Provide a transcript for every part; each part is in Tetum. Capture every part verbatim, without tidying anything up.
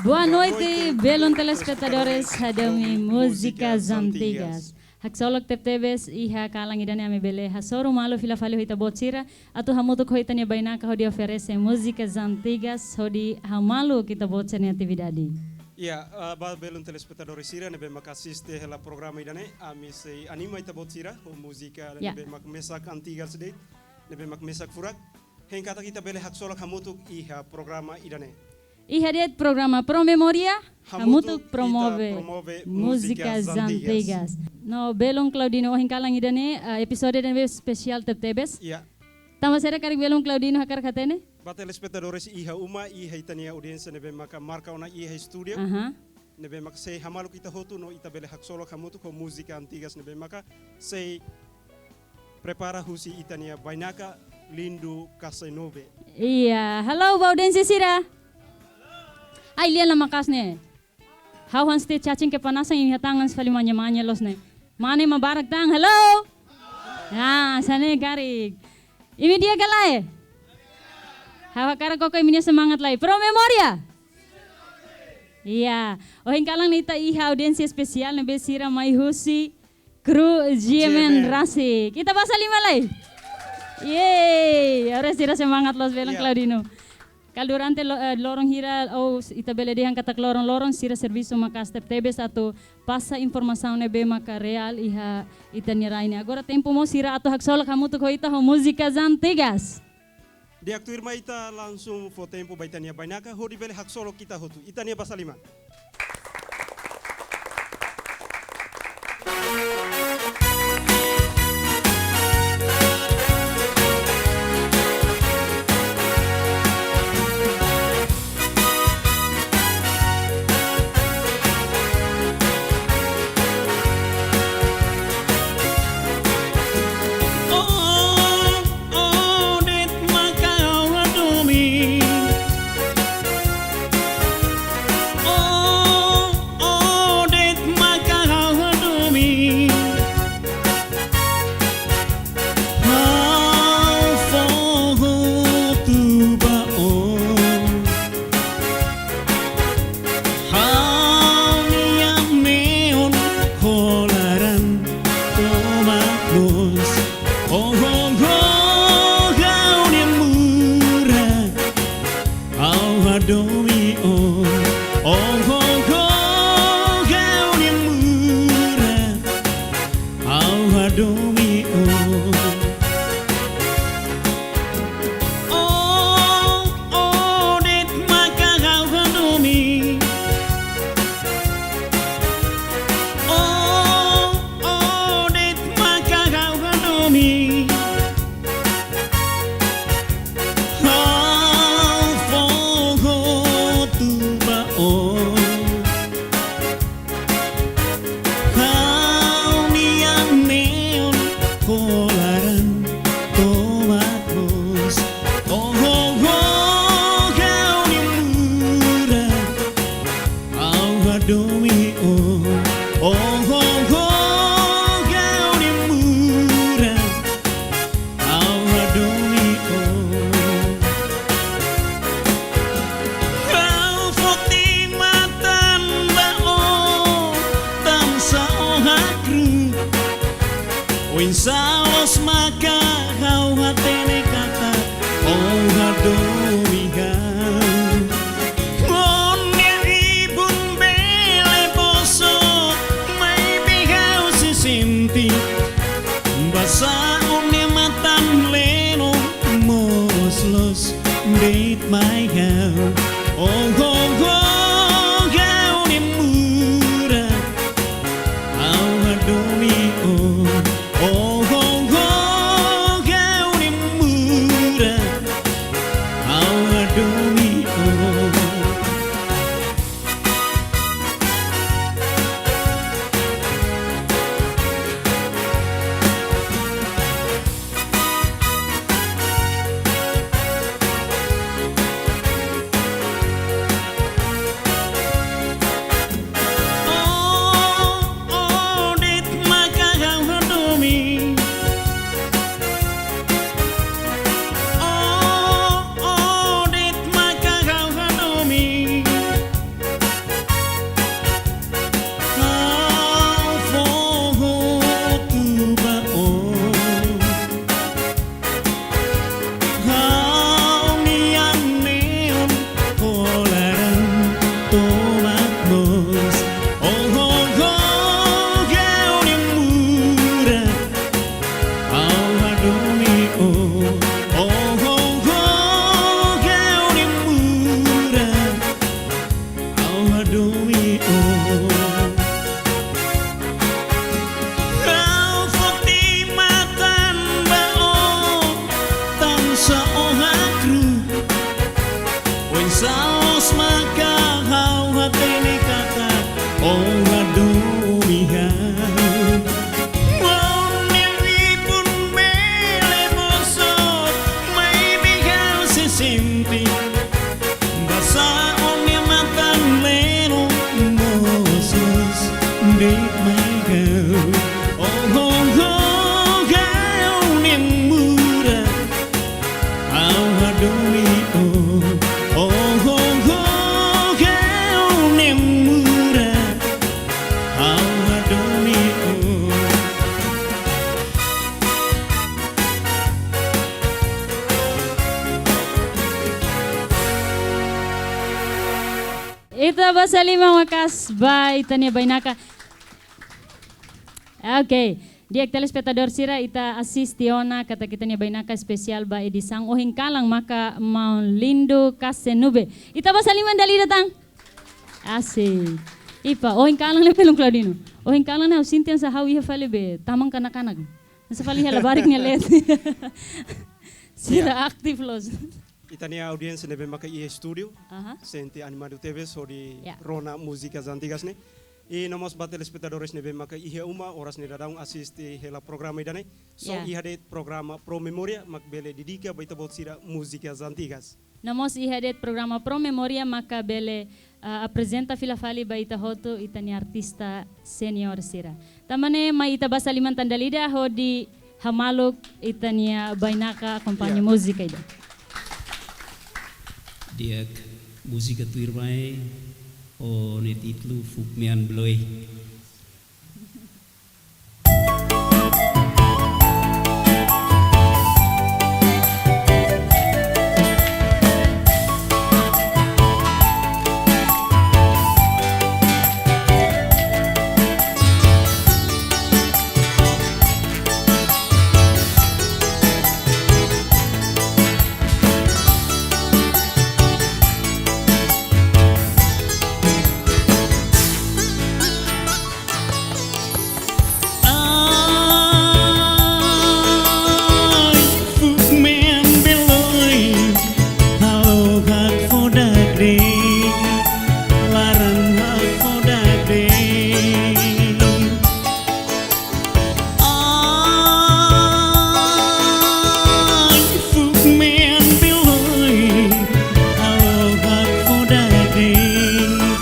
Boa noite, belun telespetadores Hadomi Múzicas Antigas. Haksolok tebetebes iha kalan ida-ne'e ami bele hasoru malu fila fali ho ita-boot sira, atu hamutuk ho ita-nia bainaka hodi oferese múzikas antigas hodi hamaluk ita-boot sira-nia atividade. Ya, ah, ba belun telespetadores sira ne'ebé maka asiste hela programa ida-ne'e, ami sei anima ita-boot sira ho múzika, ya, ne'ebé mak mesak antigas de'it, ne'ebé mak mesak furak. Hein katak ita bele haksolok hamutuk iha programa ida-ne'e. Iha de'it programa Pro Memória, hamutuk, hamutuk ita promove, promove múzicas, múzicas antigas, antigas. No belun Claudino, ohin kalan ida-ne'e, ah, episode ida-ne'e espesiál tebetebes. Ya. Tanba saida karik belun Claudino hakarak hatene? Ba telespetadores iha uma, iha ita-nia audiénsia ne'ebé maka marka ona iha estúdiu. Aha. Ne'ebé maka sei hamaluk ita hotu no ita bele haksolok hamutuk ho múzika antigas ne'ebé maka sei prepara husi ita-nia bainaka Lindo Casanova. Iya, halo ba audiénsia sira. Ai, lia la maka'as ne'e. Ha'u han site cacing kepanasan, imi hatán fali manya-manya loos ne'e. Mane mak barak tan, halo? Ah, hanesan ne'e karik. Imi di'ak ka lae? Ha'u hakarak koko imi-nia semangat lai. Pro Memória? Iya. Ohin kalan ne'e ita iha audiénsia espesiál ne'ebé sira mai husi kru G M N, G M N rasik. Ita basa liman lai. Yeay, agora sira semangat loos belun, ya, Claudino. Kala durante lo-, eh, loron hira, ou s-, ita bele dehan katak loron-loron sira servisu maka'as tebetebes atu pasa informasaun ne'ebé maka reál iha ita-nia rai ne'e. Agora tempu mós sira atu haksolok hamutuk ho ita ho múzicas antigas. Di'ak, tuirmai ita langsung fó tempu ba ita-nia bainaka hodi bele haksolok ita hotu. Ita-nia basa liman. Oh, oh, de'it maka ha'u hadomi. Oh, oh, de'it maka ha'u hadomi. Ha'u fó hotu ba ó. Ha'u-nia neon ho laran tomak mós. Oh, oh, oh, ha'u-nia murak, ha'u hadomi ó. Oh, oh, oh, ha'u-nia murak, ha'u hadomi ó. Oh, oh, de'it maka ha'u hadomi. Oh, oh, de'it maka ha'u hadomi. Ha'u fó hotu ba ó. Ha'u-nia neon ho laran tomak mós. Oh, oh, oh, ha'u-nia murak, ha'u hadomi ó. Oh, oh, oh, ha'u-nia murak, ha'u hadomi ó. Ha'u foti matan ba ó, tansá ó hakru'uk. Oinsá loos maka ha'u hatene katak ó hadomi ha'u. Ó-nia ibun bele bosok, maibé ha'u sei sente. Basá ó-nia matan leno mós loos de'it mai ha'u. Oh, oh, oh, ha'u-nia murak, ha'u hadomi ó. Oh, oh, oh, Ita basa liman maka'as ba ita-nia bainaka. Oke, di'ak telespetadór sira, ita asiste ona katak ita-nia bainaka espesiál ba edisaun ohin kalan maka maun Lindo Casenube. Ita basa liman dala ida tan. Asik. Ipa, ohin kalan ne'e belun Claudino. Ohin kalan ne'e ha'u sente hanesan ha'u iha fali be taman kanak-kanak. Hanesan fali iha labarik nia leet. Sira Ya. aktif loos. Ita-nia audiénsia ne'ebé maka iha estúdiu, Aha. sente animadu tebes hodi Ya. rona múzikas antigas ne'e. I no mós ba telespetadores ne'ebé maka iha uma oras ne'e daudaun asiste hela programa ida-ne'e. So Ya. iha de'it programa Pro Memória mak bele dedika ba ita-boot sira múzikas antigas. No mós iha de'it programa Pro Memória maka bele, ah, aprezenta fila fali ba ita hotu ita-nia artista senior sira. Tanba ne'e mai ita basa liman tan dala ida hodi hamaluk ita-nia bainaka akompaña Ya. múzika ida. Di'ak, múzika tuirmai ho nia títulu Fuuk Mean Beloik. Ai, fuuk mean beloik, halo hakfodak de'it, laran hakfodak de'it. Ai, fuuk mean beloik, halo hakfodak de'it,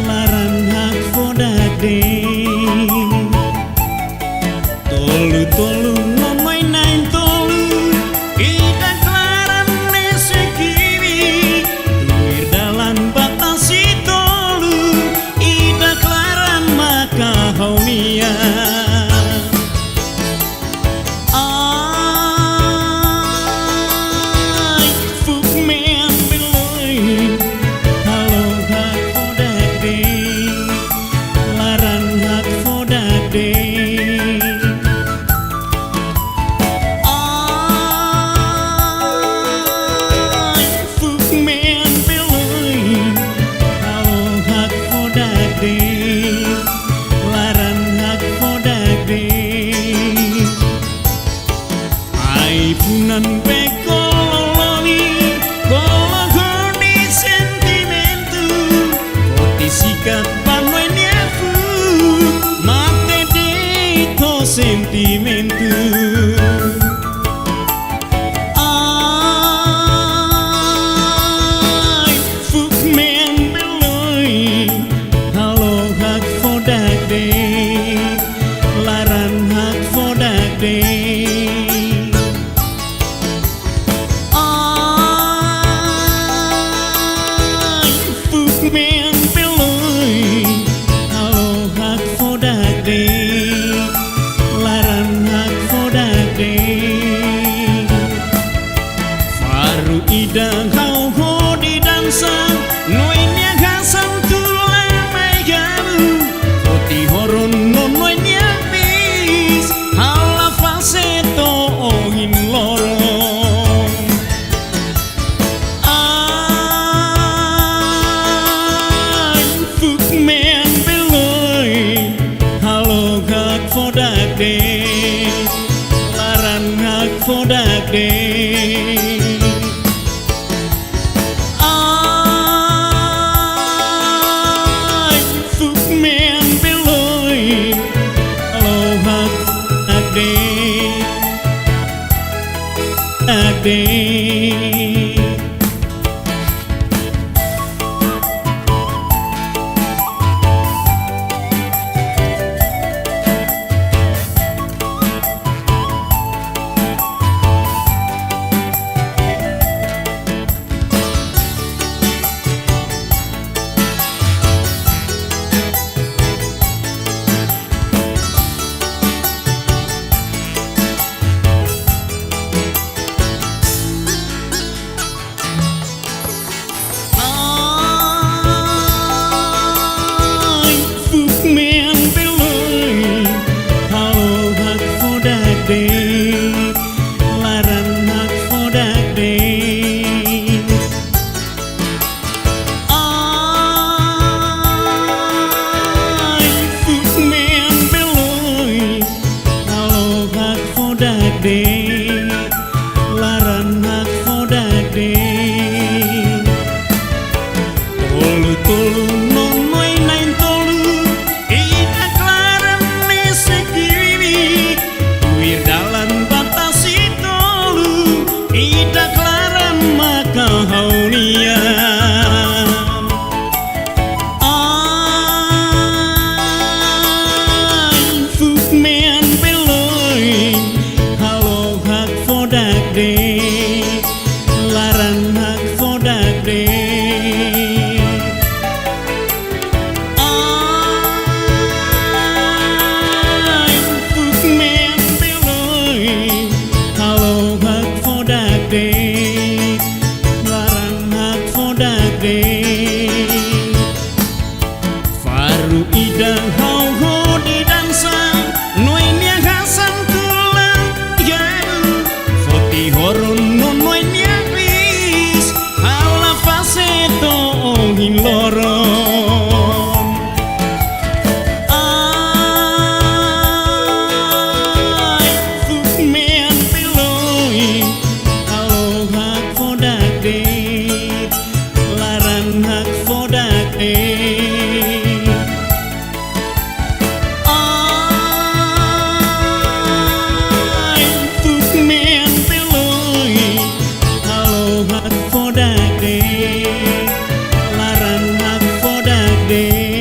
laran hakfodak de'it. Tolu-tolu, no na'in-na'in-tolu, ida-idak laran ne'e sei kibi, tuir dalan ba tasi tolu, ida-idak laran maka ha'u-nia. Ai, fuuk mean beloik, halo hakfodak de'it, laran hakfodak de'it. Ai, fuuk mean beloik, halo hakfodak de'it, laran hakfodak de'it. Ai-funan be kolo loli, kolo hodi sentimentu, foti sikat ba noin nia fuuk, mate de'it ho sentimentu. Ai, fuuk mean beloik, halo hakfodak de'it, laran hakfodak de'it. Ai, fuuk mean beloik, halo hakfodak de'it, laran hakfodak de'it. Faru ida ha'u hodi dansa, noin nia hasan tula mai gabu, foti horon no noin nia bis, halo fase to'o ohin loron. Ai, fuuk mean beloik, halo hakfodak de'it, laran hakfodak de'it. Ai, fuuk mean beloik, halo hakfodak de'it, hakfodak de'it. de'it, laran hakfodak de'it. Ai, fuk mean Beloi, halo hakfodak de'it, laran hakfodak de'it. Faru ida ha'u hodi dansa, no nia hasan tulang, ya. Foti horon no nia bis, halo fase to'o ohin loron. Ai, fuk mean Beloi, halo hakfodak de'it, laran hakfodak de'it. Ai, fuk mean Beloi, halo hakfodak de'it, laran hakfodak de'it.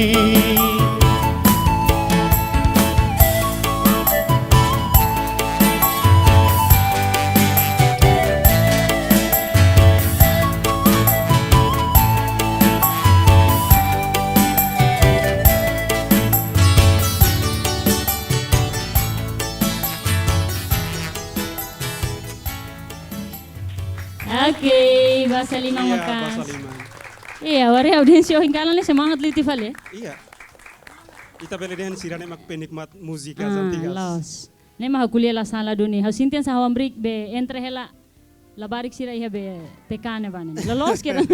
Oke, basa liman. Iya, maka'as. Basa liman. Iya, warii audiénsia ohin kalan ne'e semangat liu tiha fali. Iya. Ita bele dehan sira-ne'e mak penikmat múzika, ah, antigas. Loos. Ne'e mak ha'u ko'alia la sala duni. Ha'u sente hanesan ha'u hamriik be entre hela labarik sira iha be T K ne'ebá ne'e. Loloos kira.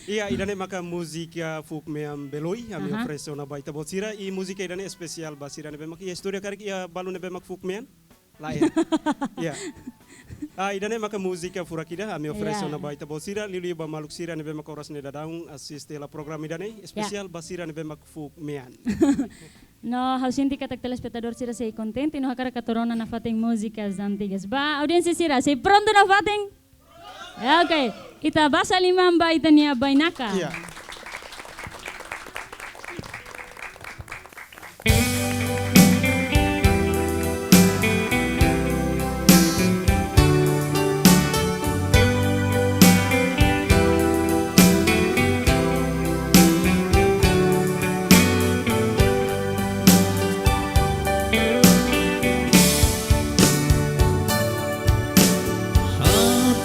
Iya, ida-ne'e maka múzika fuk mean Beloi, ami, aha, oferese ona ba ita-boot sira, i múzika ida-ne'e espesiál ba sira ne'ebé mak iha istória karik iha balu ne'ebé mak fuk mean? Lae. Iya. Ah, ida-ne'e maka múzika furak ida, ami oferese, iya, ona ba ita-boot sira, liuliu ba maluk sira ne'ebé mak oras ne'e daudaun asiste hela programa ida-ne'e, iya, espesiál ba sira ne'ebé mak fuk mean. No, ha'u sente katak telespetadór sira sei kontente, no hakarak atu rona nafatin múzikas antigas. Ba, audiénsia sira, sei prontu nafatin? Ya, oke. Ita basa liman ba ita-nia bainaka. Iya.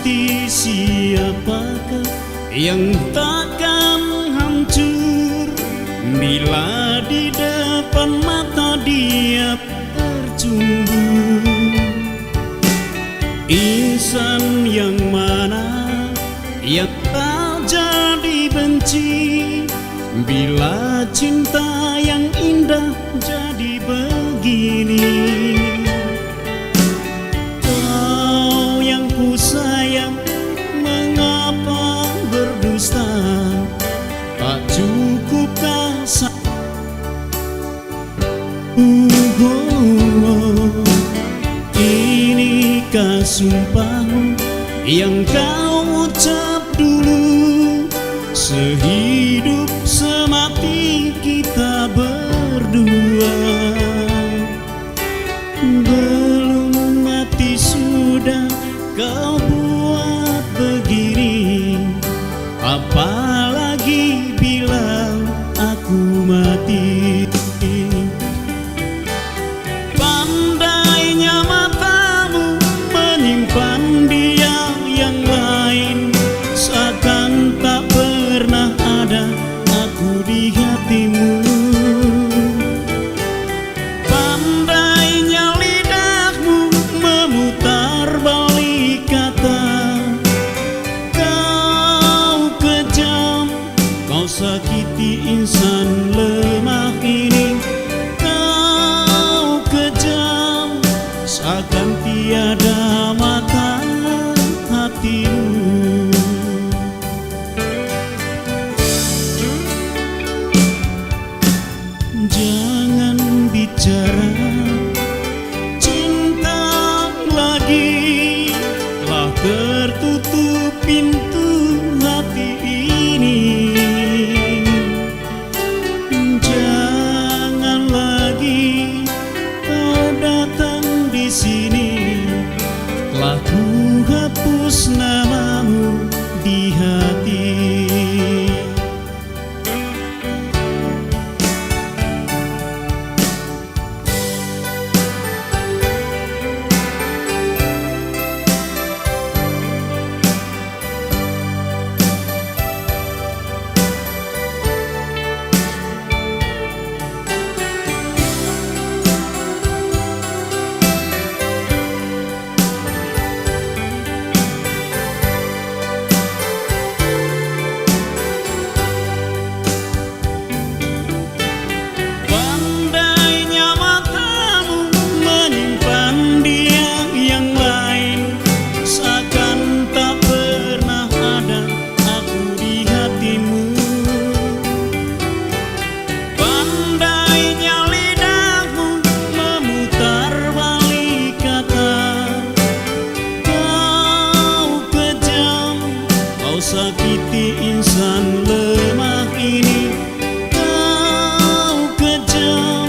Hati siapakah yang takkan hancur bila di depan mata dia bercumbu? Insan yang mana yang tak jadi benci bila cinta yang indah jadi begini? Kau yang ku sayang, mengapa berdusta? Tak cukupkah sa-, inikah sumpahmu yang kau ucap dulu? Sehidup semati kita berdua. Belum mati sudah kau buat begini, apalagi bila aku mati. Pandainya matamu menyimpan dia yang lain, seakan tak pernah ada aku di hatimu. Pandainya lidahmu memutar balik kata. Kau kejam, kau sakiti insan lemah ini. Kau kejam, seakan tiada mata hatimu. Jangan bicara cinta lagi, lah tertutup pintu hati ini. Jangan lagi kau datang di sini, di hati. Pandainya matamu menyimpan dia yang lain, seakan tak pernah ada aku di hatimu. Pandainya lidahmu memutar balik kata. Kau kejam, kau sakiti insan lemah ini. Kau kejam,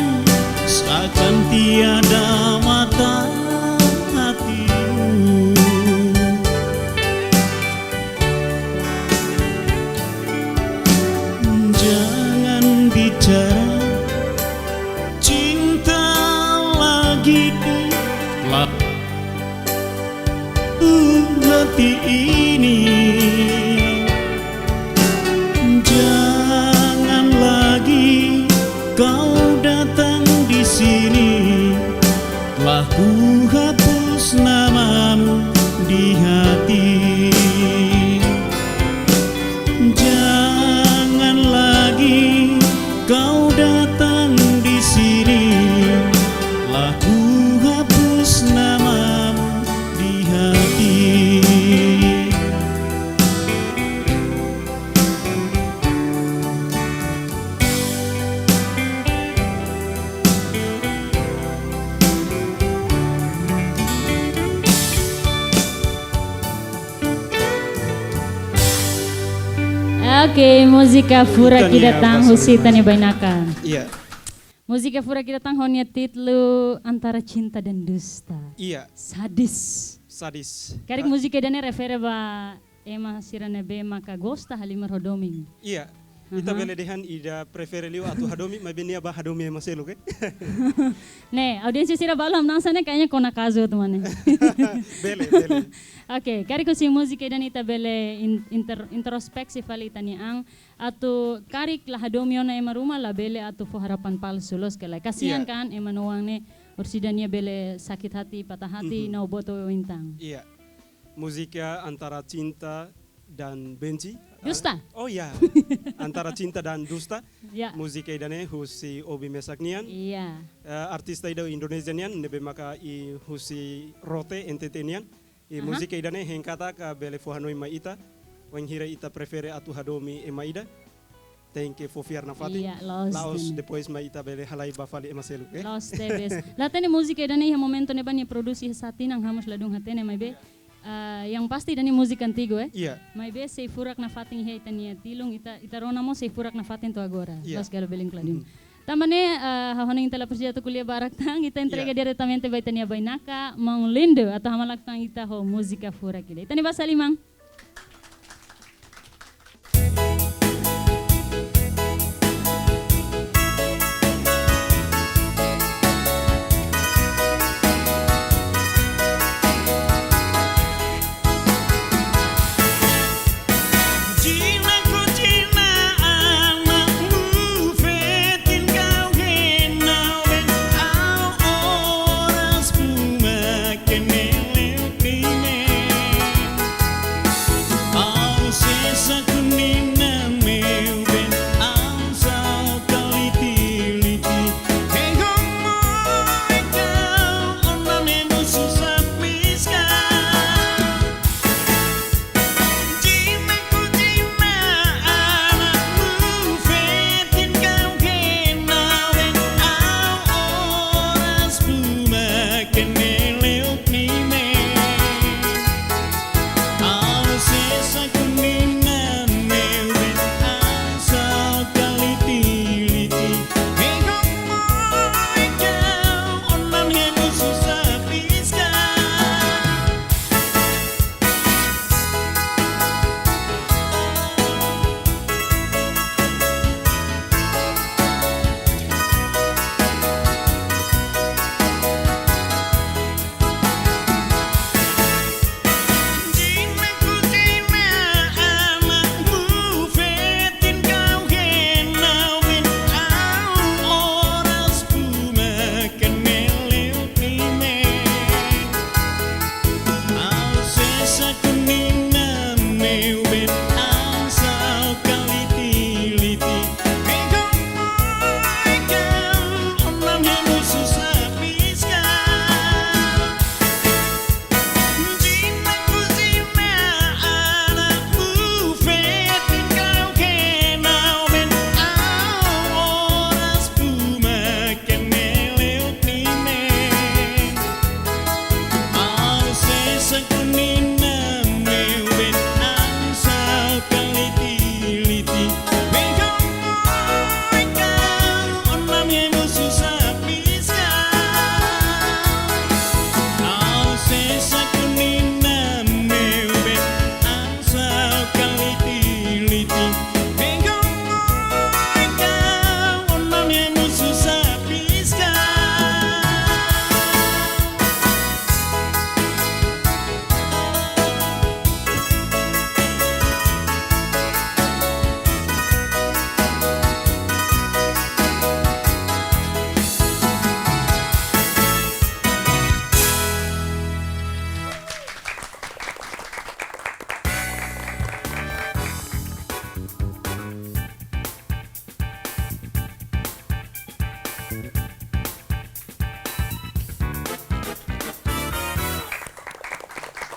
seakan tiada mata hatimu. Jangan bicara cinta lagi, telah hati ini. Jangan lagi kau datang di sini. Telah ku hapus namamu di hati. Jangan lagi kau datang di sini. Telah ku hapus namamu di hati. Oke, múzika furak ida tan husi ita-nia bainaka. Iya. Múzika furak ida tan ho nia títulu Antara Cinta dan Dusta. Iya. Sadis. Sadis. Karik múzika ida-ne'e refere ba ema sira ne'ebé maka gosta halimar ho domin. Iya. Ita bele dehan ida prefere liu atu hadomi, maibé nia bá hadomi ema seluk, eh? Ne'e, audiénsia sira balu hamnasa ne'e kayaknya kona kazu atu mane. Bele, bele. Oke, karik husi múzika ida-ne'e ita bele in-, inter-, introspeksi fali ita-nia an, atu karik la hadomi ona ema ruma labele atu fó harapan palsu, loos ka lae? Kasihan kan ema no oan ne'e, orsida nia bele sakit hati, patah hati, no boto ointan. Iya. Múzika Antara Cinta dan Benci. Dusta. Ah, oh ya. Antara Cinta dan Dusta. Ya. Múzika ida-ne'e husi Obi mesak nian. Iya. Eh, artista ida Indonesia nian, ne'ebé maka i husi Rote N T T nian. I múzika ida-ne'e hein katak bele fó hanoin mai ita. Wainhira ita prefere atu hadomi ema ida, tenke fó fiar nafatin. Iya, loos. La'ós depois mai ita bele halai bá fali ema seluk, eh? Loos tebes. La hatene múzika ida-ne'e iha momentu ne'ebá nia produsi iha sá tinan, ha'u mós ladún hatene, maibé, ah, yang pasti ida-ne'e múzika antigu, eh? Iya. Maibé sei furak nafatin iha ita-nia tilun, ita, ita rona mós sei furak nafatin to'o agora. Iya. Loos ka lae, belun ka ladún. Tanba ne'e, ah, ha'u hanoin ita la presiza atu ko'alia barak tan, ita entrega diretamente ba ita-nia bainaka, Maun Lindo, atu hamlaha tan ita ho múzika furak ida. Ita-nia basa liman.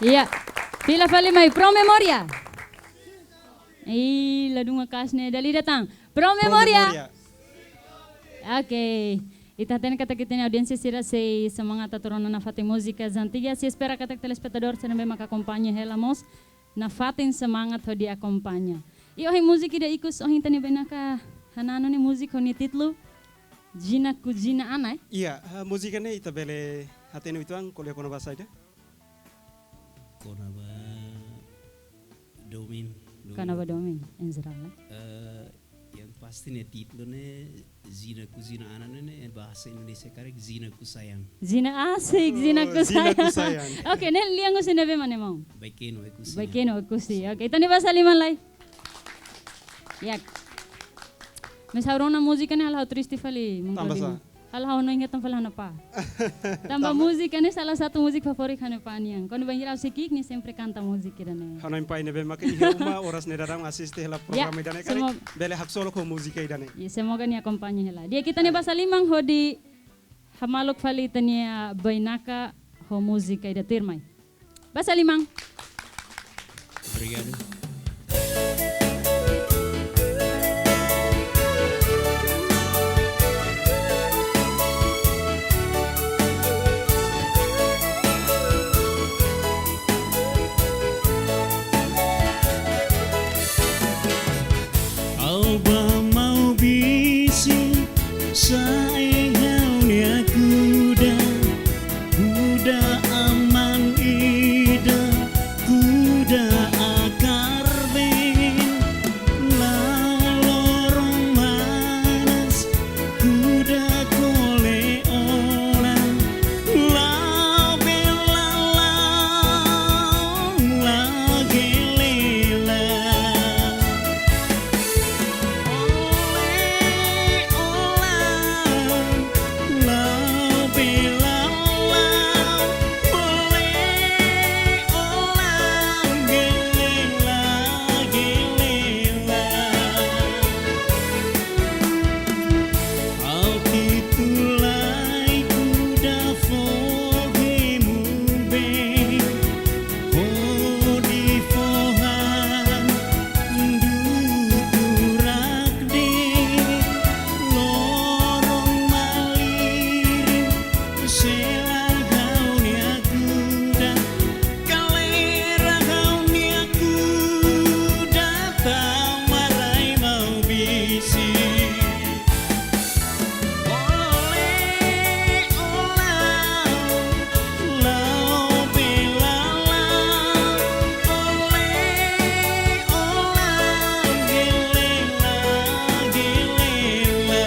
Iya. Fila fali mai, Pro Memória. Ih, ladún maka'as ne'e, dala ida tan. Pro Memória. Pro Memória. Oke. Ita hatene katak ita-nia audiénsia sira sei semangat atu rona nafatin múzikas antigas, i espera katak telespetadór sira ne'ebé maka akompaña hela mós nafatin semangat hodi akompaña. I ohin múzika ida ikus, ohin ita-nia bainaka hananu ne'e múzika ho nia títulu Zina Kuzina Ana, eh? Iya, eh, múzika ne'e ita bele hatene uitoan, ko'alia kona-ba saida? Kona-ba domin, domin. Kona-ba domin, em geral, eh? Eh, yang pasti nia títulu ne'e Zina Kuzina Ana ne'e, ne'e bahasa Indonesia karik Zinaku Sayang. Zina asik, oh, Zinaku Zinaku Sayang. Sayang. Oke, ne'e lian husi ne'ebé mak ne'e maun? Baikenu Oekusi. Baikenu Oekusi. Oke, ita-nia basa liman lai. Ya. Mesak rona múzika ne'e halo ha'u triste fali, maun Tanba Claudinho. Sá? Halo ha'u no ingat fali ha'u-nia apá. Tanba Tanba? Múzika ne'e salah satu múzika favorit ha'u-nia apá nian. Kuandu bainhira ha'u sei ki'ik, nia sempre kanta múzika ida-ne'e. Ha'u-nia apá ne'ebé maka iha uma, oras ne'e daudaun asiste hela programa ida-ne'e karik, semoga bele haksolok ho múzika ida-ne'e. Ya, semoga nia akompaña hela. Di'ak, ita-nia basa liman hodi hamaluk fali ita-nia bainaka ho múzika ida tuirmai. Basa liman. Obrigadu. Ha'u bá Maubisse, sa'e ha'u-nia kuda, kuda aman ida, kuda akar been, la loron manas, kuda kole ona, la bela la, la gele la. Ole, ola, la bela la, ole, ola, gele la, gele la. Ha'u títulu lai kuda foho hemu been, hodi foho han duturak de'it, loron malirin, sela ha'u-nia kuda, kalera ha'u-nia kuda, tama rai Maubisse. Ole, ola, la bela la, ole, ola, gele la, gele la.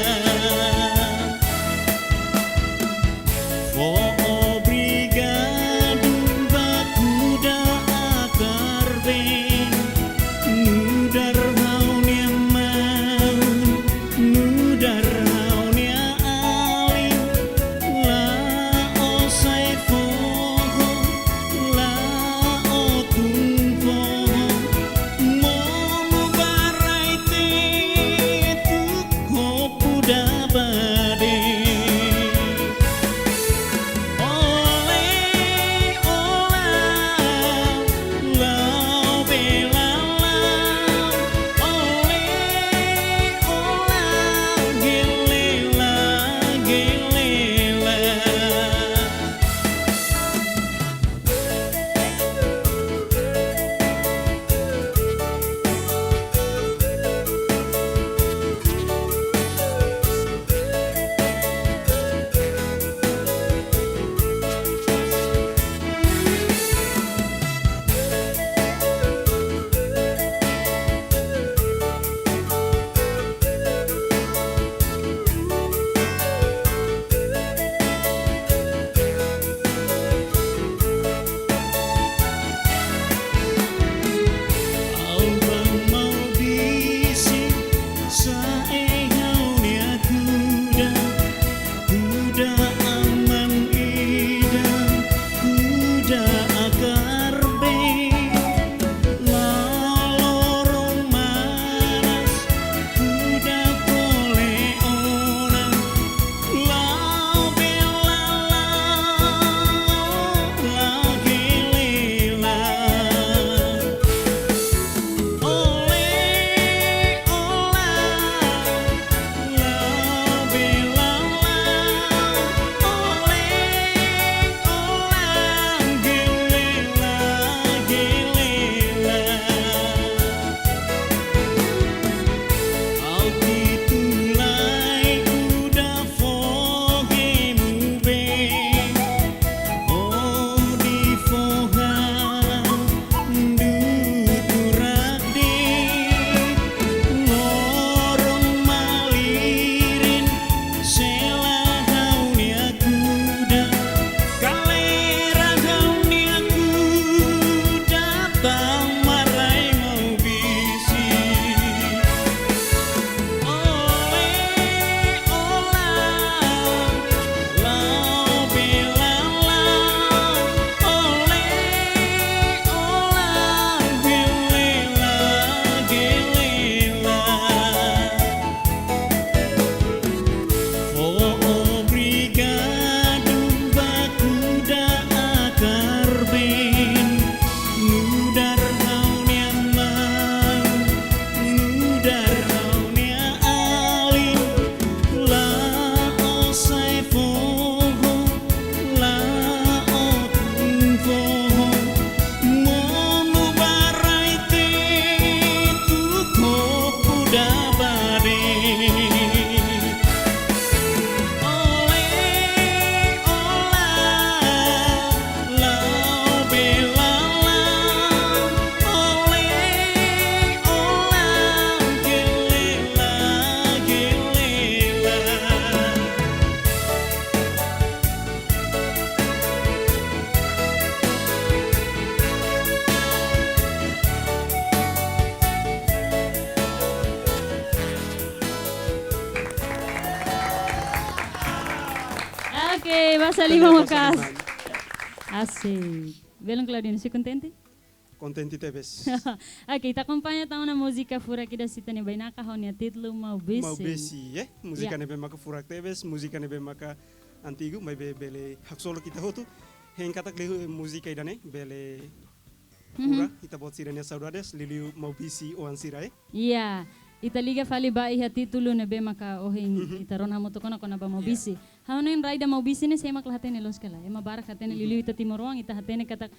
Fó obrigadu ba kuda akar been, nu'udar ha'u-nia maun, nu'udar ha'u-nia alin, la'o sai foho, la'o tun foho, monu ba rai tetuk, kopu da bade. Ole, ola, la bela la, ole, ola, gele la, gele la. Ha'u bá Maubisse, sa'e ha'u-nia kuda, kuda aman ida, kuda akar been, la loron manas, kuda kole ona, la bela la, la gele la. Basa liman. Ita-nia basa liman maka'as. Asik. Belun Claudino, sei kontente? Kontente tebes. Oke, ita akompaña tan ona múzika furak ida husi ita-nia bainaka ho nia títulu Maubisse. Maubisse, eh? Múzika, ya, ne'ebé maka furak tebes, múzika ne'ebé maka antigu, maibé bele haksolok ita hotu. Hein katak liu múzika ida-ne'e, bele Mhm. kura ita-boot sira-nia saudades, liuliu Maubisse oan sira, eh? Iya, ita liga fali ba iha títulu ne'ebé maka ohin Mhm. ita rona hamutuk ona kona-ba Iya. Maubisse. Ha'u hanoin rai ida Maubisse ne'e sé mak la hatene loos ka lae. Ema barak hatene Mhm. liuliu ita timoroan, ita hatene katak,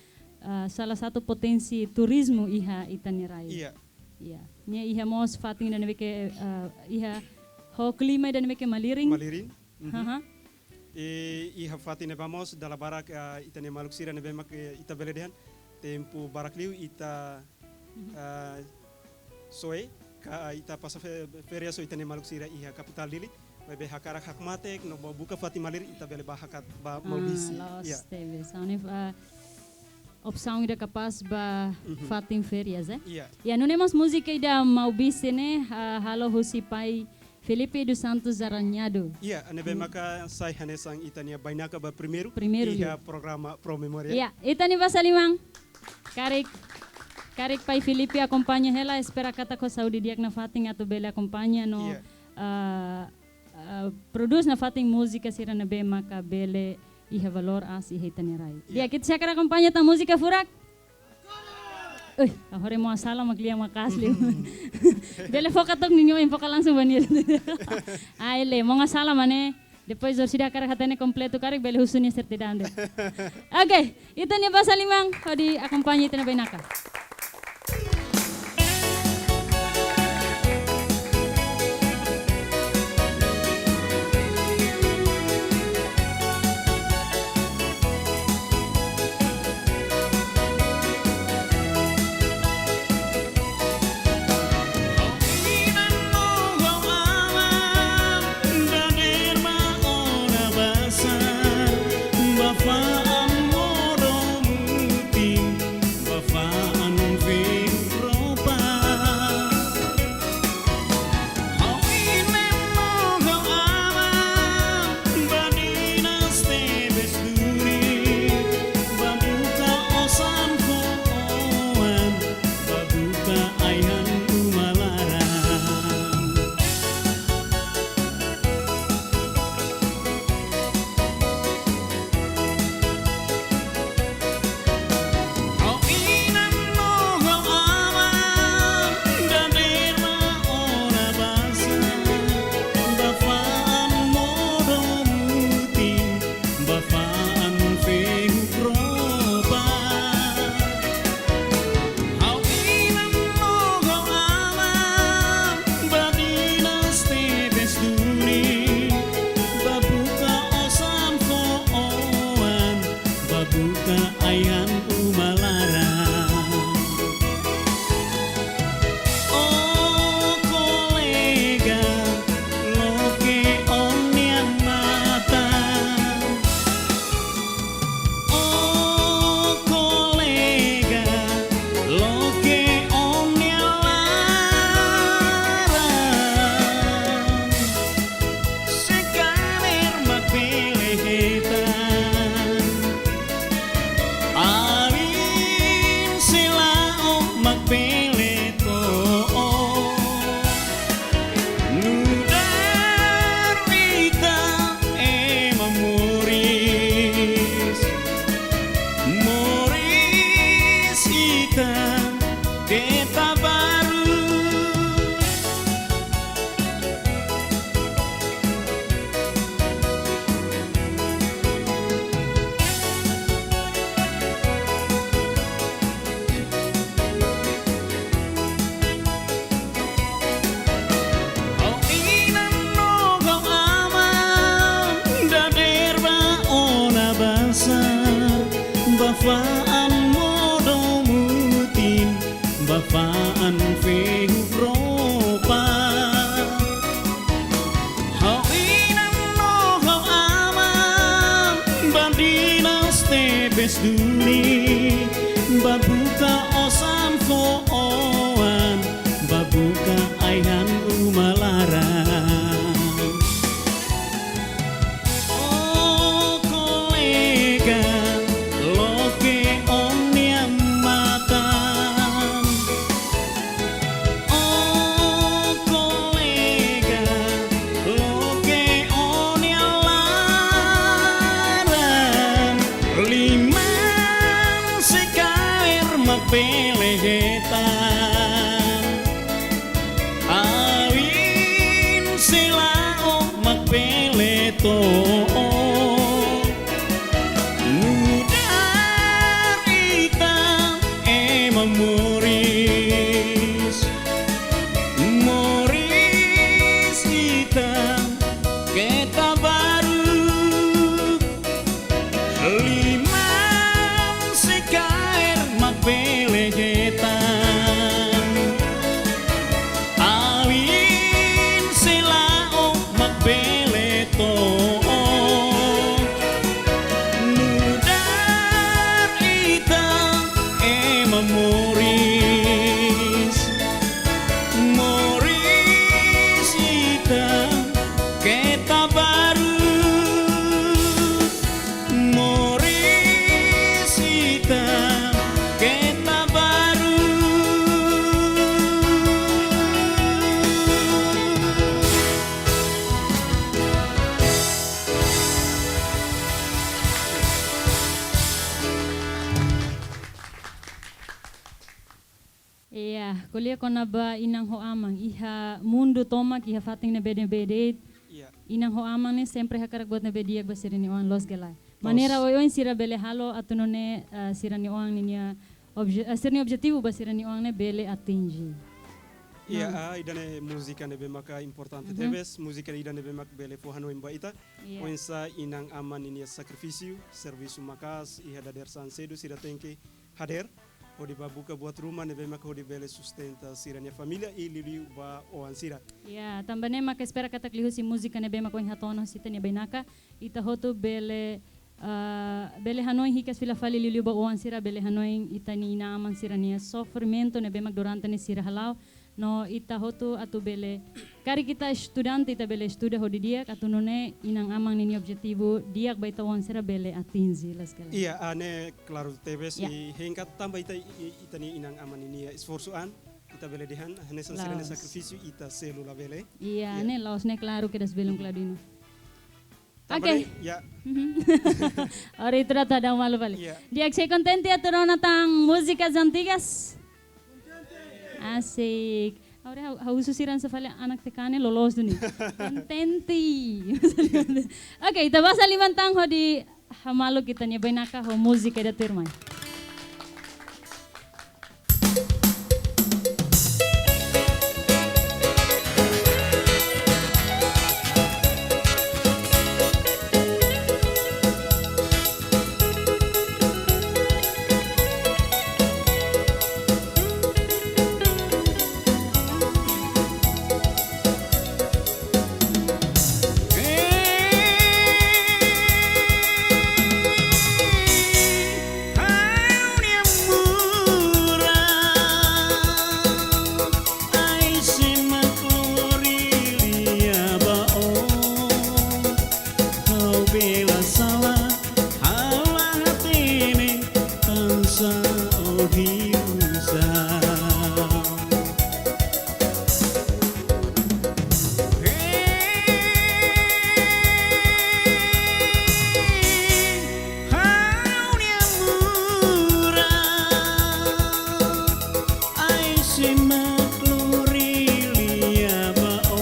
ah, salah satu potensi turizmu iha ita-nia rai. Iya. Iya. Nia iha mós fatin ida ne'ebé ke, ah, iha ho klima ida ne'ebé ke malirin. Malirin. Mhm. Haha. I iha fatin ne'ebá mós dala barak, ah, ita-nia maluk sira ne'ebé mak, eh, ita bele dehan tempu barak liu ita Mhm. ah, soe, ka, ah, ita pasa fe-, férias ho ita-nia maluk sira iha kapitál Dili, maibé hakarak hakmatek no bá buka fatin malirin ita bele bá hakat ba Ah, Maubisse. Loos Iya. tebes. Ha'u hanoin, ah, opsaun ida kapás ba Mhm. fatin férias, eh? Iya. Ya, nune'e mós múzika ida Maubisse ne'e, ah, halo husi pai Felipe dos Santos Aranhado. Iya, ne'ebé Hmm. maka sai hanesan ita-nia bainaka ba primeiru Primeiru iha liu. programa Promemoria. Iya, ita-nia basa liman. Karik, karik pai Felipe akompaña hela, espera katak ho saúde di'ak nafatin atu bele akompaña no, Iya. ah, ah, prodús nafatin múzika sira ne'ebé maka bele iha valór aas iha ita-nia rai. Iya. Di'ak, ita sei hakarak akompaña tan múzika furak? Uih, agora ema sala mak lia maka'as liu. Bele foka took niño, foka langsung ba nia. Ai le, mós sala mane. Depois orsida hakarak hatene kompletu karik bele husu nia sertidaun de'it. Oke, ita-nia basa liman, hodi akompaña ita-nia bainaka. Ha'u inan no ha'u aman, ba dinas tebes duni, ba buka osan fó oan, ba buka ai-han uma laran. Oh kolega, loke ó-nia matan. Oh kolega, loke ó-nia laran. Se kaer mak bele hetan, alin sei la'o mak bele to'o. Nu'udar ita ema moris, moris ita keta baru. Ha'u inan no ha'u aman, dadeer ba ona bazar, ba fa'an modo mutin, ba fa'an fehuk ropa. Ha'u inan no ha'u aman, ba dinas tebes duni, ba buka osan fó oan, ba buka ai-han uma laran. Oh, bele hetan. Ain sei la'o mak bele to'o. Nu'udar ita ema moris, moris ita keta baruk. Liman sei kaer mak bele hetan. Ain sei la'o mak bele to'o. Nu'udar ita ema moris, moris ita keta baruk. Moris ita keta baruk. Iya, ko'alia kona-ba inan ho aman, iha mundu tomak, iha fatin ne'ebé-ne'ebé de'it, iya, inan ho aman ne'e sempre hakarak buat ne'ebé di'ak ba sira-nia oan, loos ka lae? Loos. Maneira oioin sira bele halo atu nune'e, eh, sira-nia oan ninia obje-, eh, sira-nia objetivu ba sira-nia oan ne'e bele atinje. Iya, hmm, ah, ida-ne'e múzika ne'ebé maka importante, mhm, tebes, múzika ida ne'ebé mak bele fó hanoin ba ita. Iya. Oinsá inan aman ninia sakrifísiu, servisu maka'as, iha dadeer-saan sedu sira tenke hadeer hodi bá buka buat ruma ne'ebé mak hodi bele sustenta sira-nia família i liuliu ba oan sira. Ya, tanba ne'e maka espera katak liuhusi múzika ne'ebé mak ohin hato'o ona husi ita-nia bainaka, ita hotu bele, ah, bele hanoin hikas fila fali liuliu ba oan sira, bele hanoin ita-nia inan-aman sira-nia sofrimentu ne'ebé mak durante ne'e sira hala'o, no ita hotu atu bele, karik ita estudante ita bele estuda ho di'ak, atu nune'e inan-aman ninia objetivu di'ak ba ita oan sira bele atinje, loos ka lae? Iya, ah, ne'e klaru tebes, ya, i hein katak tanba ita, i, ita-nia inan-aman ninia esforsu an, ita bele dehan, hanesan sira-nia, loos, sakrifísiu ita selu labele. Iya, iya, ne'e loos, ne'e klaru kedas belun, mhm, Claudino. Tanba, oke, ne'e, ya. Mhm. Ora itu rata ada malu balik. Iya. Di'ak, sei kontente atu rona tan múzikas antigas? Asik. Agora ha'u, ha'u husu sira hanesan fali anak T K ne'e loloos duni. Kontente. Oke, ita basa liman tan hodi hamaluk ita-nia bainaka ho múzika ida tuirmai. Ha'u-nia moras, ai sei mak lori lia ba ó. Ha'u bele sala, ha'u la hatene, tansá ó ilusaun. Ha'u-nia moras, ai sei mak lori lia ba ó.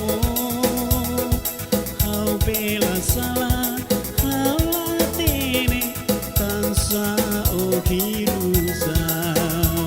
Ha'u bele sala, ha'u la hatene, tansá ó ilusaun.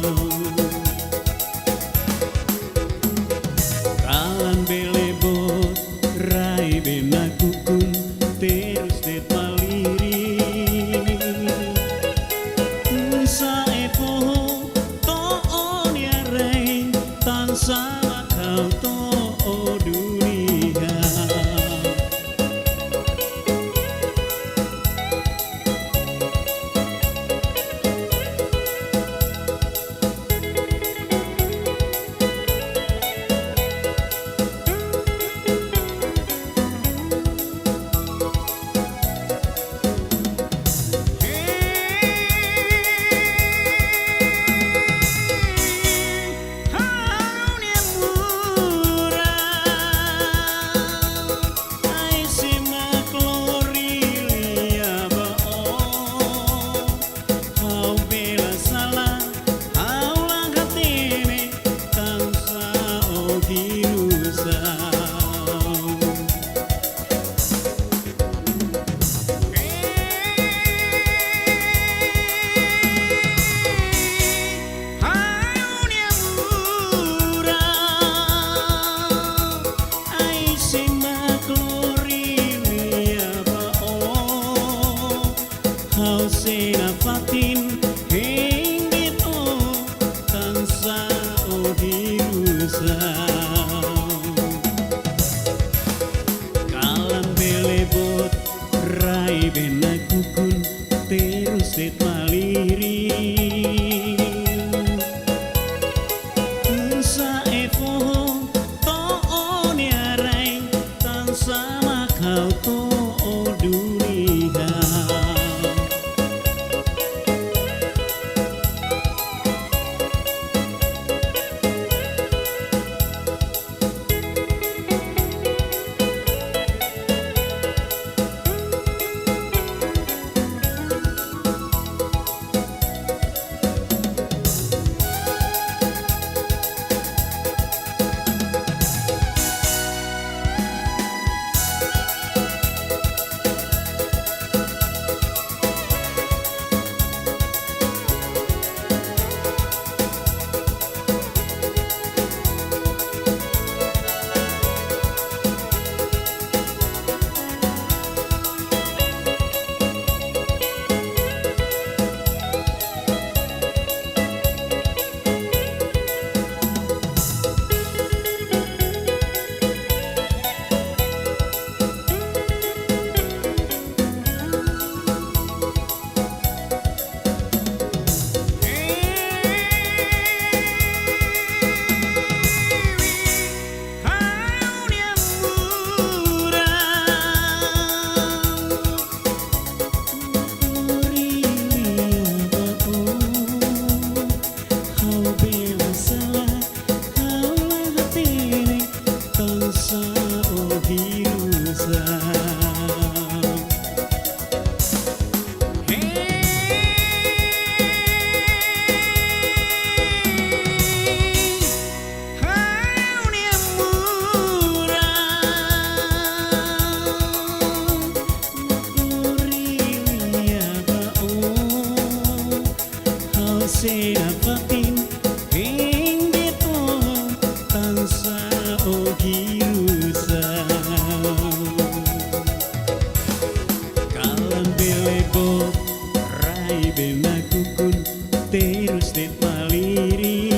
Virus de'it malirin.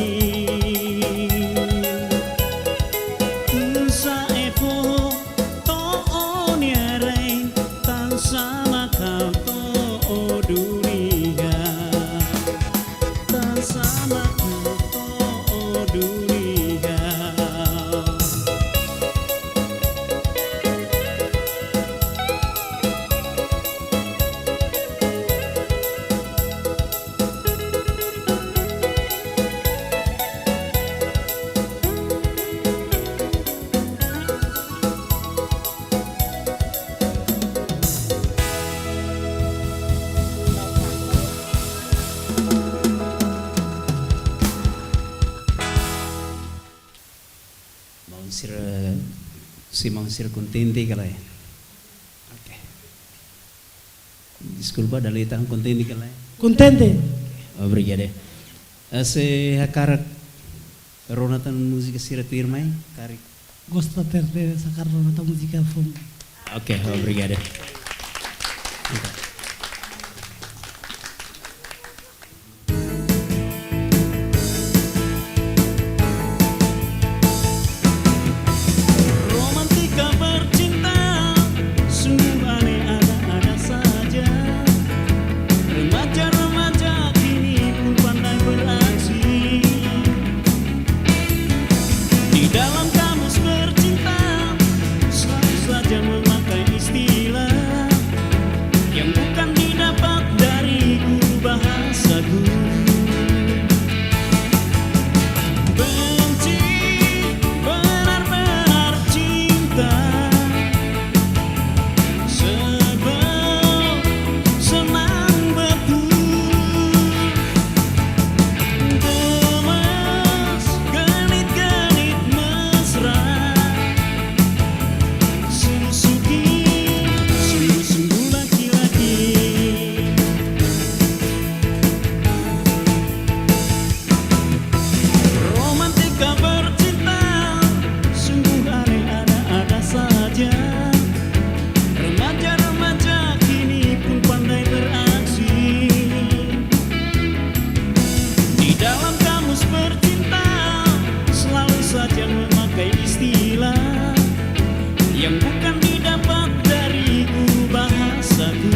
Tusa efo to'o nia rai, tansá mak ha'u to'o dunia. Tansá mak ha'u to'o dunia. Maun sira, se maun sira kontente ka lae? Oke. Deskulpa, dala ida tan kontente ka lae? Kontente. Obrigadu. Eh, se hakarak rona tan múzika sira tuirmai, karik? Gosta tebes hakarak rona tan múzika foun. Oke, obrigadu. Romantika bercinta, sungguh aneh, ada-ada saja. Remaja-remaja kini pun pandai beraksi. Di dalam kamus bercinta, selalu saja memakai istilah yang bukan didapat dari guru bahasaku. Benci, benar-benar cinta, sebel, senang betul, gemes, genit-genit mesra. Sungguh-sungguh, sungguh-sungguh laki-laki. Romantika bercinta, sungguh aneh, ada-ada saja. Remaja-remaja kini pun pandai beraksi. Di dalam kamus bercinta, selalu saja memakai istilah yang bukan didapat dari guru bahasaku.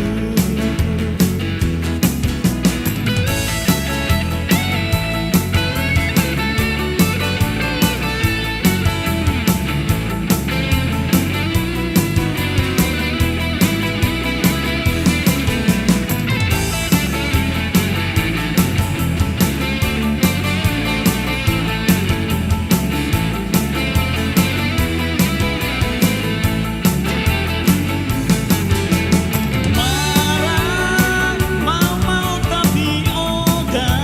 Marah, mau-mau tapi ogah.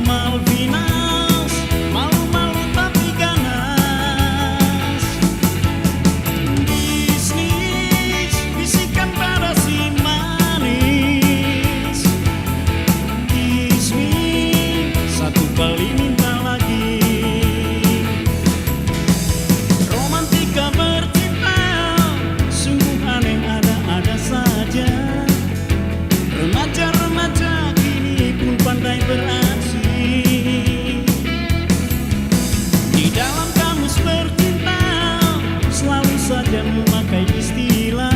Malvinas, malu-malu tapi ganas. Bisnis, bisikan pada si manis. Kiss me, satu kali minta lagi. Romantika bercinta, sungguh aneh, ada-ada saja. Remaja-remaja kini pun pandai beraksi. Di dalam kamus bercinta, selalu saja memakai istilah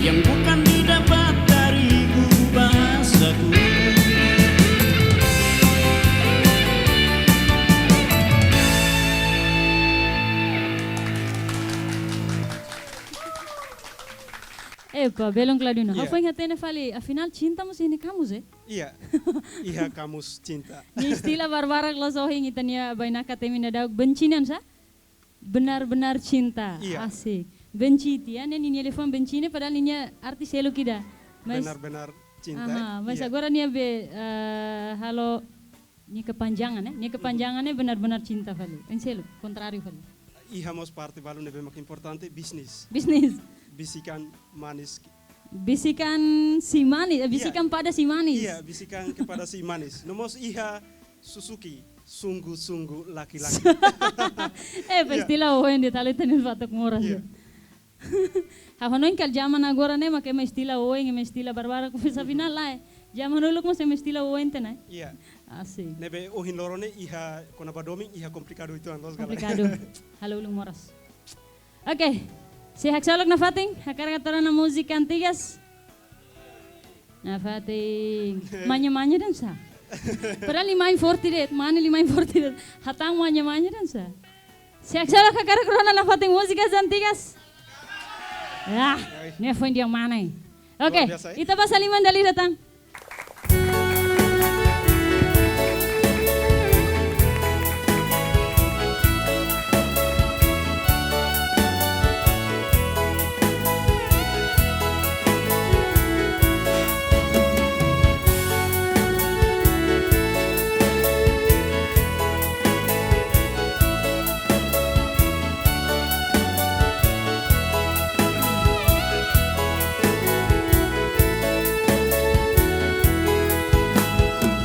yang bukan didapat dari guru bahasaku. Epa, belun Claudino. Iya. Ha'u foin hatene fali, afinál cinta mós iha nia kamus, eh? Iya. Iha kamus cinta. Nia istilah barbarak loos ohin ita-nia bainaka temi daudaun, benci nian sá? Benar-benar cinta. Iya. Asik. Benci tiha, ne'e ninia liafuan benci ne'e padahal ninia arti seluk ida. Mas benar-benar cinta. Aha, mas iya. Agora nia be, eh, halo nia kepanjangan, eh? Nia kepanjangan ne'e benar-benar cinta fali. Oinsá, kontrariu fali. Iha mós parte balu ne'ebé mak importante, bisnis. Bisnis. Bisikan manis. Bisikan si manis, eh, iya. Bisikan pada si manis. Iya, bisikan kepada si manis. No mós iha Suzuki, sungguh-sungguh laki-laki. Eh, pa iya. Istilah oin detalhe tenen fatuk moras. Iya. Ha'u hanoin katak zaman agora ne'e mak ema istilah oin, ema istilah barbarak, mas afinál lae. Zaman uluk mós ema estila oin tiha ona. Iya. Asik. Ne'ebé ohin loron ne'e iha kona-ba domin iha komplikadu uitoan loos galera. Komplikadu. Halo ulun moras. Oke. Sei haksolok nafatin, hakarak atu rona múzika antigas. Nafatin. Manya-manya de'it sá. Padahal liman forte de'it, mane liman forte de'it. Hatán manya-manya de'it sá. Sei haksolok hakarak atu rona nafatin múzikas antigas. Ya, ne'e foin di'ak mane. Oke, luar biasa, eh? Ita basa liman dala ida tan.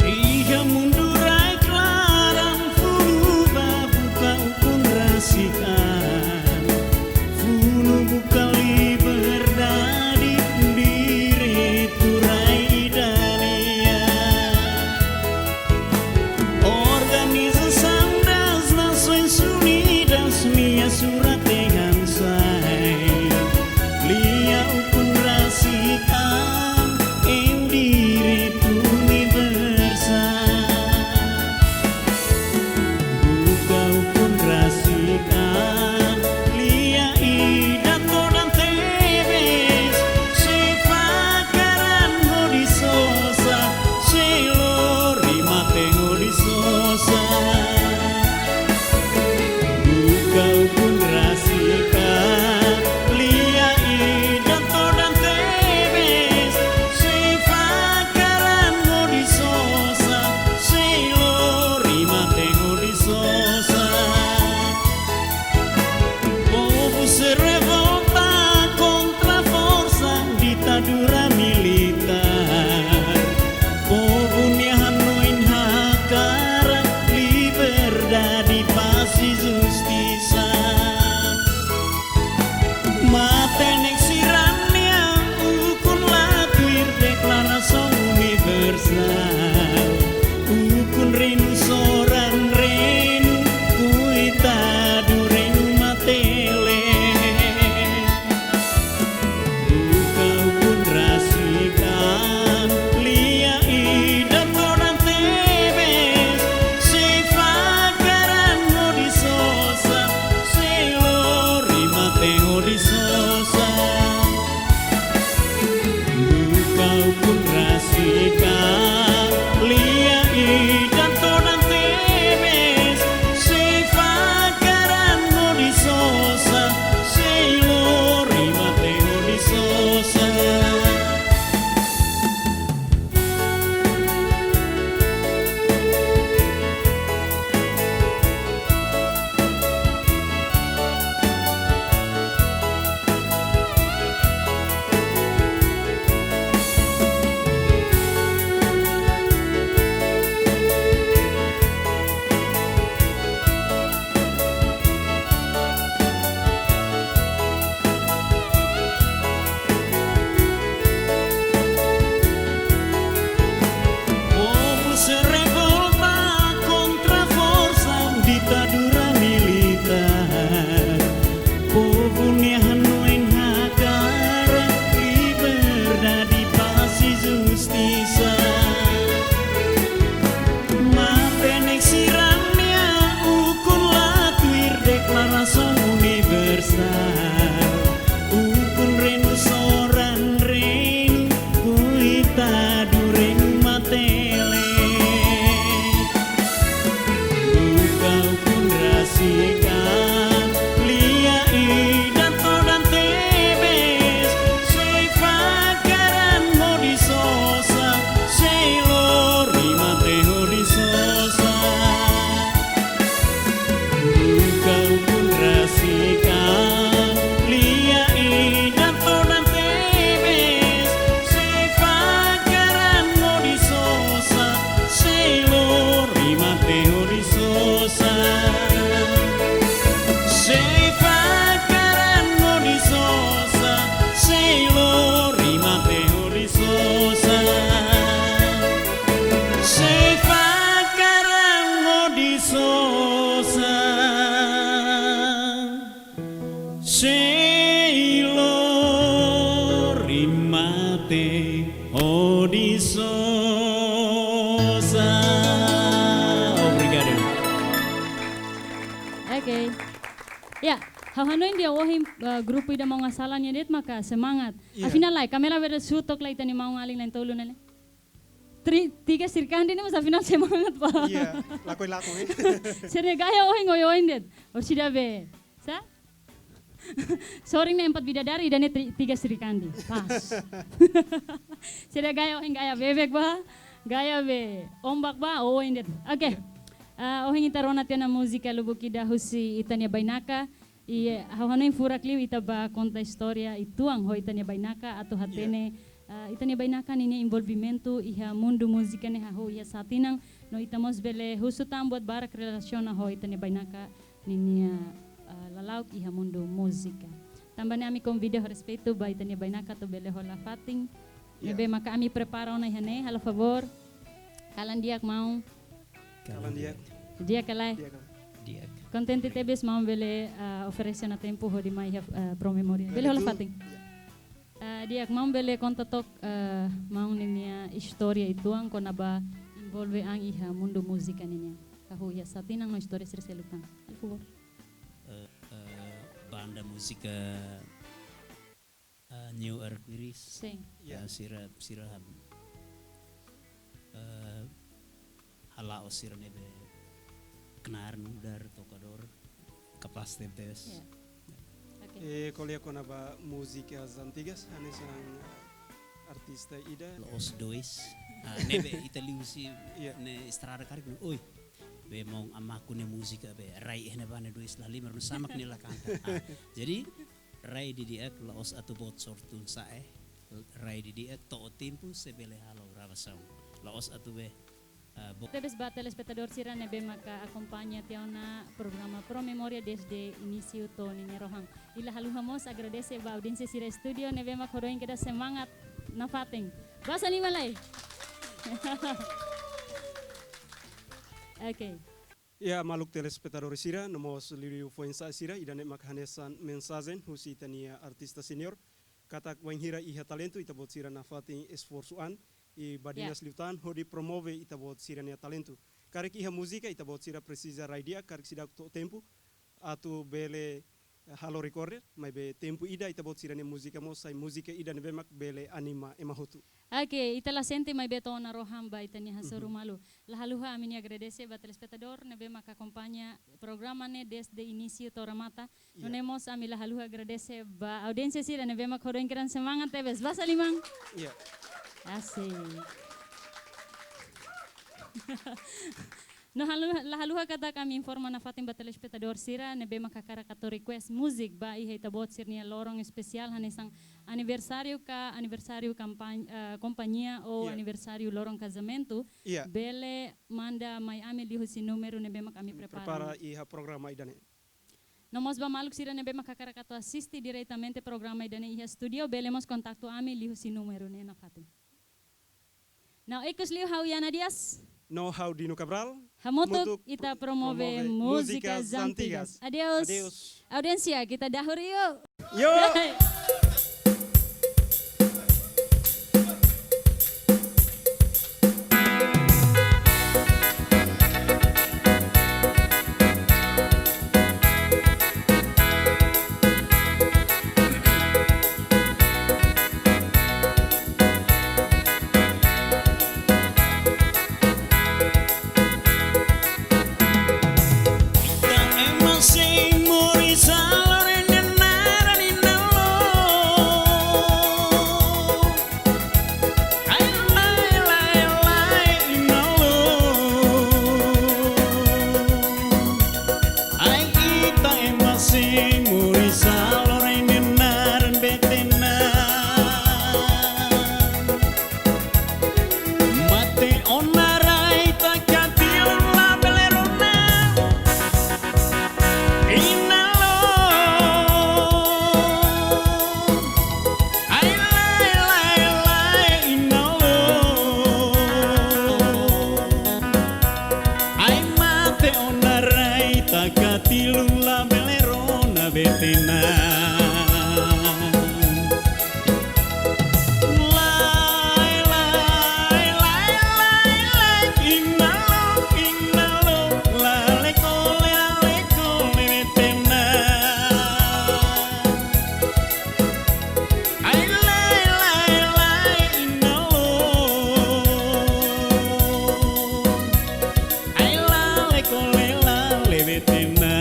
Iha mundu rai-klaran, funu ba buka ukun rasik an. Funu buka liberdade, direitu rai ida nian. Organizasaun das Nasoins Unidas nia surat-tehan sai. Lia ukun rasik an, é um direito universal. Buka ukun rasik an, lia ida todan tebes, sei fakar an hodi sosa, sei lori mate hodi sosa. Buka ukun rasik an, lia ida todan tebes, sei fakar an hodi sosa, sei lori mate hodi sosa. Povu se revolta kontra forsa ditadura militár. Povu nia hanoin hakarak liberdade, pás i justisa. Matenek sira-nia ukun la tuir deklarasaun universál. Ukun reinu soran, reinu koitadu, reinu matenek. Buka ukun rasik an, lia ida todan tebes, sei fakar an hodi sosa, sei lori mate hodi sosa. Buka ukun rasik an, lia ida todan tebes, sei fakar an hodi sosa, sei lori mate hodi sosa. Povu se revolta kontra forsa ditadura militár. Povu nia hanoin hakarak liberdade, pás i justisa. Matenek sira-nia ukun la tuir deklarasaun universál. Ukun reinu soran, reinu koitadu, reinu matenek. Buka ukun rasik an, lia ida todan tebes, sei fakar an hodi sosa, sei lori mate hodi sosa. Buka ukun rasik an, Sei fakar hodi sosa, sei lori mate hodi sosa. Obrigadu. Oke. Ya, ha'u hanoin dehan ohin, eh, grupu ida Maun Asalan nian de'it maka semangat. Iya. Afinál, lai, Camila Verde Sutok lai tani maun alin lain tolu ne'e. Tri-, tiga Sirkandi ne'e mós afinál semangat, pa. Iya, lakohi-lakohi, eh. Sira-nia gaya ohin oioin de'it. Orsida be. Sa? Sorin ne'e empat bidadari, ida-ne'e tri-, tiga Sirkandi. Pas. Sira-nia gaya ohin gaya bebek ba. Gaya be ombak ba, oioin de'it. Oke. Ah, ohin ita rona tiha ona múzika lubuk ida husi ita-nia bainaka. I, eh, ha'u hanoin furak liu ita bá konta istória uitoan ho ita-nia bainaka atu hatene, eh, ita-nia bainaka ninia envolvimentu iha mundu múzika ne'e hahú iha sá tinan, no ita mós bele husu tan buat barak relasiona ho ita-nia bainaka ninia, eh, lala'ok iha mundu múzika. Tanba ne'e ami konvida ho respeitu ba ita-nia bainaka atu bele hola fatin. Iya. Ne'ebé maka ami prepara ona iha ne'e, halo favór. Kalan di'ak, maun. Kalan di'ak. Di'ak ka lae? Di'ak. Di'ak. Kontente tebes maun bele, ah, oferese ona tempu hodi mai iha, ah, Pro Memoria. Bele hola fatin. Iya. Ah, di'ak, maun bele konta took, ah, maun ninia istória uitoan kona-ba envolve an iha mundu múzika ninian. Hahú iha sá tinan no istória sira seluk tan. Por favor. Eh, eh, banda múzika eh, New Arco-Iris. Sin. Ya. Eh, sira, sira, eh, hala'o sira ne'ebé knaar nu'udar tokadór kapás tebes. Ya. Oke. Eh, ko'alia kona-ba múzika Zantigas, hanesan artista ida. La'ós dois. Ah, ne'ebé ita liu husi, ya, ne'e estrada karik, oi. Be maun Amaku nia múzika be rai iha ne'ebá ne'e dois la lima, no sama ke ne'e la kanta. Ah, jadi, rai didi'ak la'ós atu boot sortun sa'e, rai didi'ak to'o tempu se bele halo gravasaun. La'ós atu be, ah, bo- Tebes ba telespetadór sira ne'ebé maka akompaña tiha ona programa Pro Memoria dezde inísiu to'o ninia rohan. I la haluha mós agradese ba audiénsia sira estúdiu ne'ebé mak hodi kedas semangat nafatin. Basa liman lai. Oke. Ya, maluk telespetadór sira, no mós liuliu foin-sa'e sira, ida-ne'e mak hanesan mensajen husi ita-nia artista senior, katak wainhira iha talentu, ita-boot sira nafatin esforsu an, i badinas, ya, liután, hodi promove ita-boot sira-nia talentu. Karik iha múzika, ita-boot sira presiza rai di'ak, karik seidauk to'o tempu, atu bele halo rekorde, maibé tempu ida ita-boot sira-nia múzika mós sai múzika ida ne'ebé mak bele anima ema hotu. Oke, ita la sente maibé to'o ona rohan ba ita-nia hasoru malu. La haluha ami-nia agradese ba telespetadór ne'ebé mak akompaña programa ne'e dezde inísiu to'o remata. Iya. Nune'e mós ami la haluha agradese ba audiénsia sira ne'ebé mak hodi kedas semangat tebes. Basa liman. Iya. Asik. No halu-, la haluha katak ami informa nafatin ba telespetadór sira ne'ebé mak hakarak atu request múzika ba iha ita-boot sira-nia loron espesiál hanesan aniversáriu ka aniversáriu kampañ-, eh, kompañia ou, iya, aniversáriu loron kazamentu. Iya. Bele manda mai ami liuhusi númeru ne'ebé mak ami, ami prepara, prepara iha programa ida-ne'e. No mós ba maluk sira ne'ebé mak hakarak atu asiste diretamente programa ida-ne'e iha estúdiu, bele mós kontaktu ami liuhusi númeru ne'e nafatin. Nau ikus liu ha'u Yana Dias. No ha'u Dino Cabral. Hamutuk, hamutuk ita promove, promove múzika, múzika Zantigas. Zantigas. Adeus. Adeus. Audiénsia, kita dahur yuk. Yuk. tena. Lae, lae, lae, lae, lae, inalo, inalo, laleko, laleko, lebe tena. Ai, lae, lae, lae, inalo. Ai, laleko, lela, lebe tena.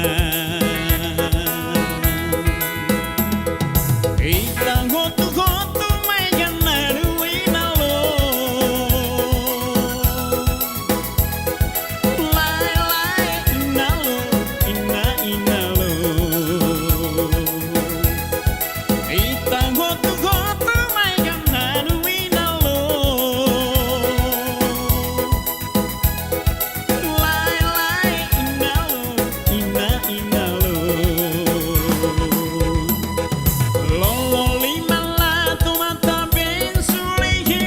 Ita hotu-hotu mai ganadu inalo. Lae, lae, inalo, ina, inalo. Ita hotu-hotu mai ganadu inalo. Lae, lae, inalo, ina, inalo. Lolo liman la toma ta bensu lihi.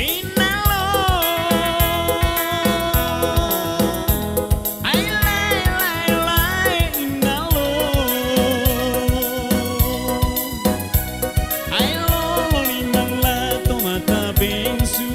Inalo. Ai, lae, lae, lae, inalo. Ai, lolo liman la toma ta bensu